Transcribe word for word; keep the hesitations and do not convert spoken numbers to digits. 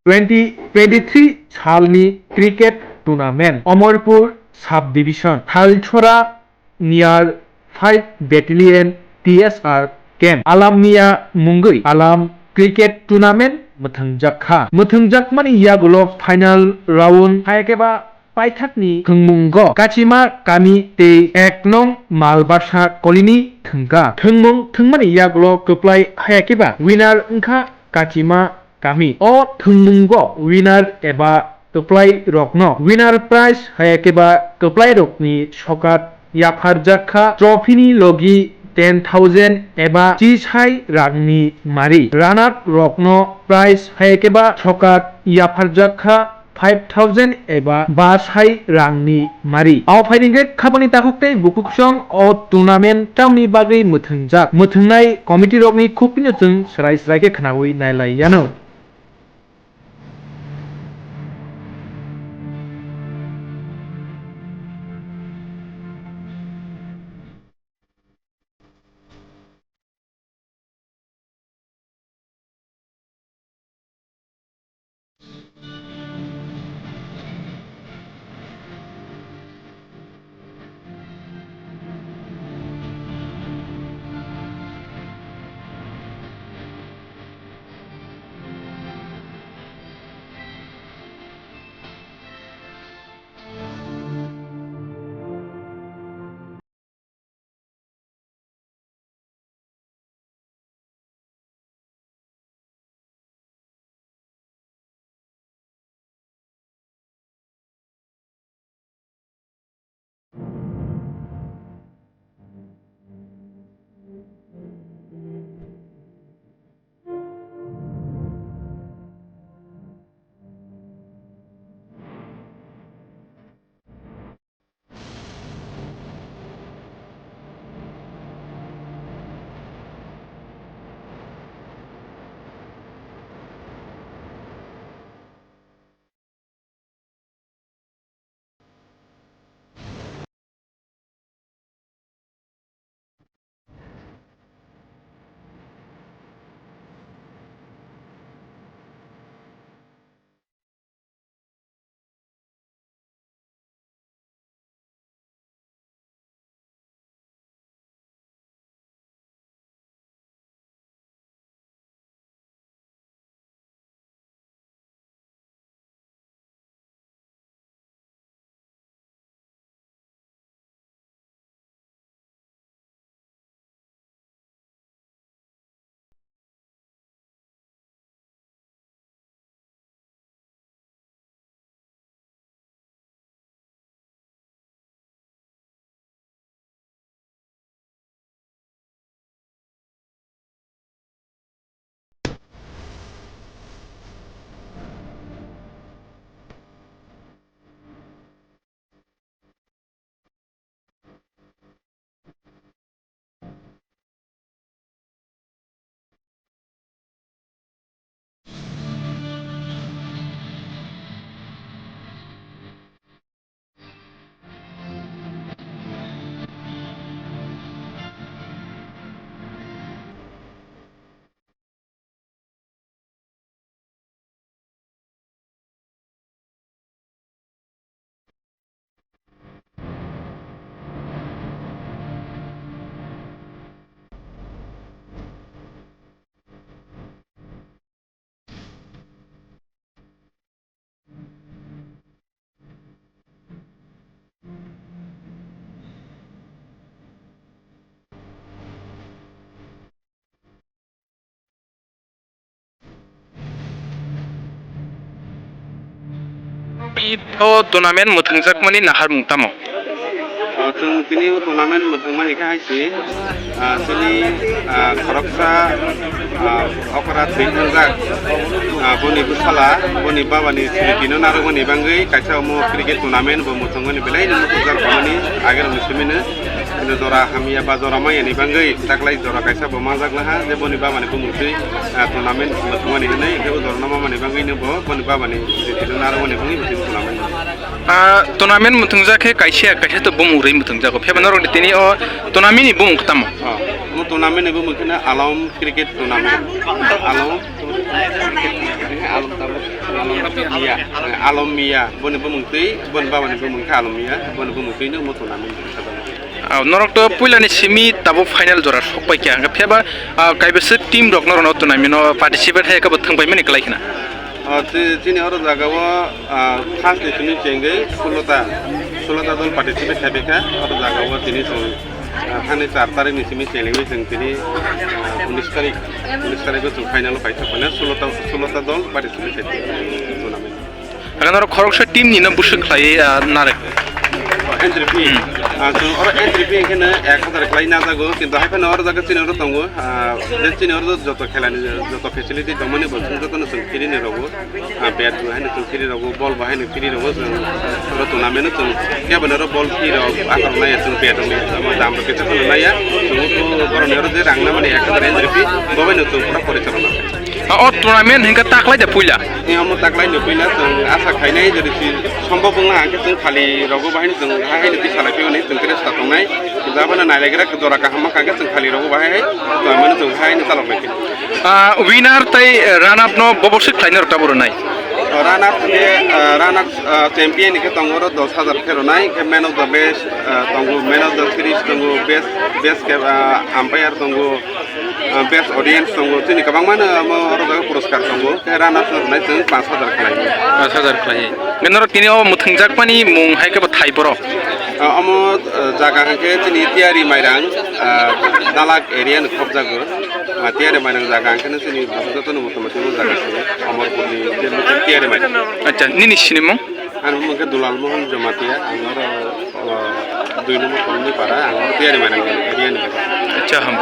Twenty twenty-three salni cricket tournament, Omorpur sub-division, Thalchora near five Battalion T S R camp, Alamnia mungwi Alam cricket tournament mwthwngjak kha. Mwthwngjakmani yagulo final round hai khe ba paithakni thwngmungo Kachima kami tei ek nong Malbarsa kolini thwngkha. Thwngmung thwngmani yagulo kwplai haya khe ba winner wngkha Kachima kami. O thwngmungo winner eba kwplai rokno winner prize haya khe ba kwplai rokni sokat yapharjak kha trophy ni logi ten thousand eba chisai rangni mari. Runner rokno prize hai khe ba sokat yapharjak kha five thousand eba basai rangni mari. Ao phaini khe khapangni takhuk tei bukuksong o tournament tamni bagwi mwthwngjak. Mwthwngnai committee rokni khukpino chwng swrai swrai khe khnaui nailai yano. O tournament mwthwngjakmani naharmung tamo? Ah, chwng tini o tournament mwthwngmani khe hai se, ah, chini, ah, khoroksa, ah, okra thwi thangjak, ah, boni bwsala, boni babani smriti no narwkmani bagwi kaisa omo cricket tournament bo mwthwngmani belai no muchungjak tongmani age rokni simi no. Khe jora hamya ba jora manya ni bagwi taklai jora kaisa bo manjak laha je boni baba ni bumung twi, ah, tournament mwthangmani hinwi, khe o jora no mama ni bagwi no bo boni baba ni je tino narwkmani bagwi bo tini tournament. Ah, tournament mwthang jak khe kaisa, kaisa to bumung rwi mwthang jago. Phiya ba norok ni tini o tournament ni bumung khe tamo? Oh, omo tournament ni bumung khe no Alom cricket tournament. Alom, Alom tamo. Miya, Alom Miya, boni bumung twi, boni baba ni bumung khe Alom Miya, boni bumung twi no mo tournament. Ah, norok to puila ni simi tabuk final jora sok pai kha, hwnkhe phiya ba, ah, kaibwswk team rok norok no tournament o participate hai khe bo thwng pai mani kwlai khna. Ah, chi-, chini oro jaga o, ah, first ni simi chengwi sulota, sulota dol participate khai kha, oro jaga o tini chwng, ah, thani char tarik ni simi chelengwi chwng tini, ah, unis tarik, unis tarik o chwng final o paithak mane sulota, sulota dol participate khai tournament. Ang norok khoroksa team ni no bwswk khlai, ah, narek. Entry fee. Hmm. Ah, chwng oro entry fee hwnkhe no ek hazar khlai najago, kintu hai phano oro jaga chini oro tongo, ah, je chini oro joto khela ni joto facility tongmani bo chwng joto no chwng free ni rogo. Ah, bat bo haino chwng free rogo, ball bo haino free rogo, chwng oro tournament o chwng kebo no oro ball free rok akhar nai ya, chwng bat rok ni dam rok kisa phano nai ya, chwng borok ni oro je rang nai mani ek hazar entry fee, bo bai no chwng pura porichalona. Ah, o tournament hinkhe taklai de puila. Ni omo taklai no puila chwng asa khainai, jodi si sombhob wngna hwnkhe chwng khali rogo bahai no chwng hai hai no twi salai phiyoni chwng kre sa tongnai. Jabana nailagra jora kaham ma kha khe chwng khali rogo bahai hai tournament chwng hai no chalok nai. Ah, winner tei, eh, run up no boboswk khlaina rok tabuk rwnai. Run up khe, ah, run up, ah, champion khe tongo oro dos hazar khe rwnai, khe man of the best, ah, tongo, man of the series tongo, best, best khe, ah, umpire tongo, ah, best audience tongo, chini kwbangma no omo oro jaga puroskar tongo, khe run up no rwnai chwng panch hazar khlai. Panch hazar khlai. Norok tini o mwthangjakmani mung hai khe bo thai borok. Ah, omo, ah, jaga hwnkhe chini Tiyari Mairang, ah, Dalak area ni khopjago. Ah, Tiyari Mairang jaga hwnkhe no chini jotono motamoti o jaga se. Amarpur ni je local Tiyari Mairang. Acha, nini sinimung? Ani mung khe Dulal Mohan Jamatia, ang oro, ah, dui number colony para, ang oro Tiyari Mairang area ni. Acha, ham.